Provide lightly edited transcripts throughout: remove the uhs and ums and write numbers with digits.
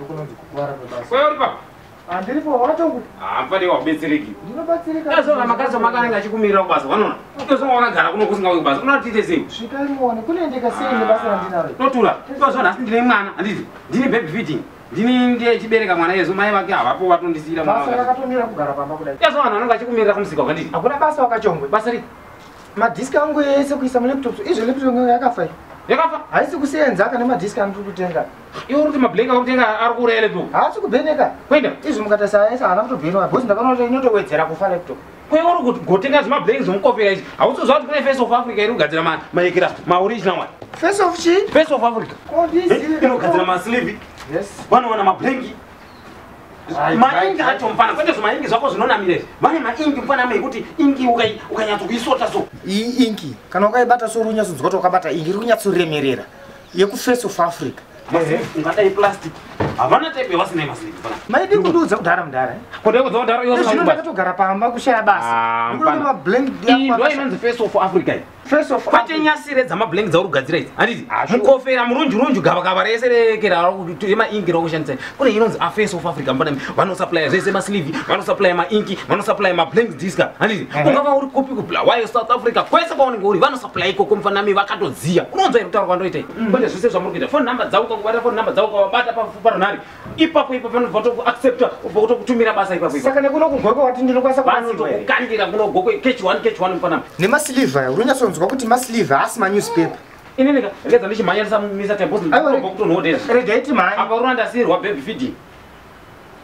Ndokunonzi kukuvara kwebasa. Kwaya uri papa? Handiripo wakachongwe. Ah, mfane wabetsereki. Ndinobatsirika. Yazova makazi makanenge achikumirira kubasa, vanoona. Uzonga wakagara kuno kusingauyi kubasa. Unoda tiite sei? Svikai muone kunoendeka sei nebasa randinaro. Totura. Tozwa nhasi ndine mwana, handiti? Ndine baby feeding. Ndini ndichibereka mwana yezo mai vake havapo vatondisiira mwana. Basa rakatomira kugara pamba kudai. Yazova vanhu vanenge vachikumirira kumusika wakanditi. Hakuna basa wakachongwe. Basa ripi? Madhiski angu ese kuisa mulaptop. Izvo laptop yangu yakafa iyi. Yakafa? Haisi kusenza kana madhiski andiri kutenga. Iwe uri kuti mablank akutenga ari kuuraya laptop. Haasi kubheneka. Kuenda. Izvo mukatarisa ese haana kutobhenwa because ndakaona kuti inotowedzera kufa laptop. Kwe uri kuti gotenga zvimablank zvomukofera izvi. Hautoziva kuti kune Face of Africa iri kugadzira maekera maoriginal one. Face of chii? Face of Africa. Kondizive. Inogadzira masleeve. Yes. Vanowana mablank. Maingi acho mfana kwete zvimaingi zvako zvinonamira izvi. Vane maingi mfana mai kuti ingi ukanyatsokuisota so. Iyi inki kana ukaibata so uri kunyatsonzwa kuti wakabata ingi iri kunyatsoremerera yekuFace of Africa. Ungadai plastic. Havana type yavasina masleeve mfana. Maidi kundiudza kudhara mudhara. Kodai kudza kudhara yose Zvino ndakatogara pamba kushaya basa. Ah, Nekuda mfana. mablank Iyi ndo inonzi Face of Africa iyi. Face of Kwete Africa. nyasire dzamablank dzauri kugadzira idzi. Handiti? Ah, sure. Mukofera murunji runji gavakava rese rekera remaingi rakushandisa. Kune inonzi a Face of Africa mfana. Vanosupply zvese masleeve, vanosupply mainki, vanosupply mablank disc. Handiti? Ungava uri kupi kuBulawayo, South Africa, kwese kwaunenge uri vanosupply ikoko mfana mi vakatodziya. Unonzwa here kutaura kwandoita iyi? Kwete zvese zvamuri kuita. Phone number dzako ukangobata phone number dzako ukavabata parunhare. Ipapo ipapo vanobva kutokuaccepta, ubva kutokutumira basa ipapo ipapo. Saka nekuno kugoko wati ndinokwanisa kubatsirwa here? Vanotokukandira kuno goko catch one catch one mfana. Nemasleeve aya uri kunyatsonzwa kuti masleeve haasi manewspaper. Inini ka regedza ndichimhanya ndisamisa time because Aiwa, ndinobva kutonhodera. Regai timhanye. Apa urona ndasiyirwa baby feeding.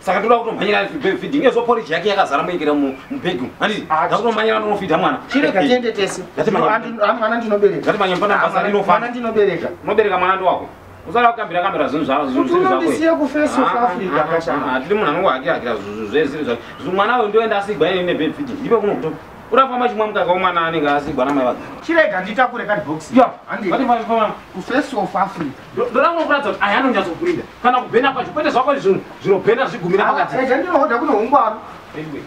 Saka ndoda kutomhanyira baby feeding. Ezvo porridge yake yakazara muikira mubhegi umu. Handiti? Ah, Ndakutomhanyira ndonofidha mwana. Chirega tiende tese. Ngatimhanye. Mwana ndinobereka. Ngatimhanye mfana basa Mwana rinofamba. ndinobereka. Unobereka mwana ndowako. Usada kukambira kambira zvinhu zvako zvinhu Kuti zvinhu zvako. unondisiya kuFace of Africa kashana. Hatidi munhu anongohakira hakira zvinhu zvese zvake. Mwana uyu ndoenda asigwa ini nebaby feeding. Ndipe kuno kutopa. Urafamba chimwa mukaka womwana anenge asigwa namai vake. Chirega nditakure cardbox. Ya. Handi. Ngatimhanye mfana. KuFace of Africa. Ndoda kunokuratidza kuti aya anonyatsokurinda kana kubhena kwacho kwete zvako zvinhu zvinobhena zvigumira pakati. Rega ndinohodha kuno ungwaru. Anyway.